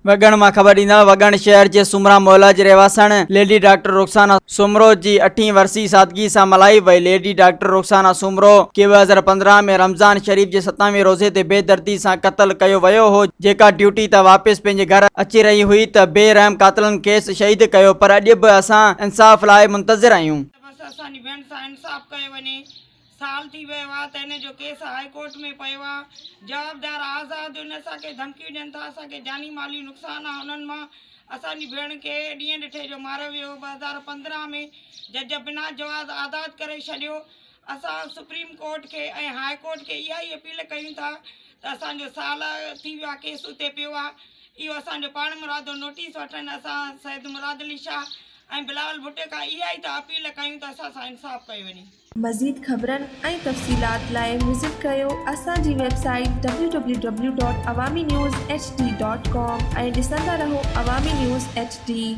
وڳڻ مان خبر ڏيندڙ وڳڻ شهر جي سومرا محلا جي رهواسڻ ليڊي ڊاڪٽر رخسانه سومرو جي اٺين ورسي سادگي سان ملهائي وئي. ليڊي ڊاڪٽر رخسانه سومرو کي 2015 ۾ رمضان شريف جي ستاويهين روزي تي بي دردي سان قتل ڪيو ويو هو جيڪا ڊيوٽي تان واپس پنهنجي گهر اچي رهي هئي ته بي رحم قاتلن کيس شهيد ڪيو پر اڄ به اسان انصاف لاء منتظر آهيون. ته بس اسان جي ڀيڻ سان انصاف ڪيو وڃي. سال ٿي ويو آ ته ان جو ڪيس هاء ڪورٽ ۾ پيو آ جوابدار آزاد ان اسان کي ڌمڪيون ڏين ٿا اسان کي جاني مالي نقصان آ انهن مان اسان جي ڀيڻ کي ڏينهن ڏٺي جو ماريو ويو 2015 ۾ جج بنا جواز آزاد ڪري ڇڏيو اسان سپريم ڪورٽ کي ۽ هاء ڪورٽ کي اها ئي اپيل ڪيون ٿا ته اسان جو سال ٿي ويو آ ڪيس اتي پيو آ اهو اسان جو پاڻ مرادو نوٽيس وٺن اسان سيد مراد علي شاهه ۽ بلاول ڀٽي کان اها ئي ٿا اپيل ڪيون ته اسان سان انصاف ڪيو وڃي. مزيد خبرن ۽ تفصيلات لاء وزٽ ڪريو اسان جي website W W W dot Awami news H D dot com ۽ ڏسندا رهو عوامي نيوز ايڇ ڊي.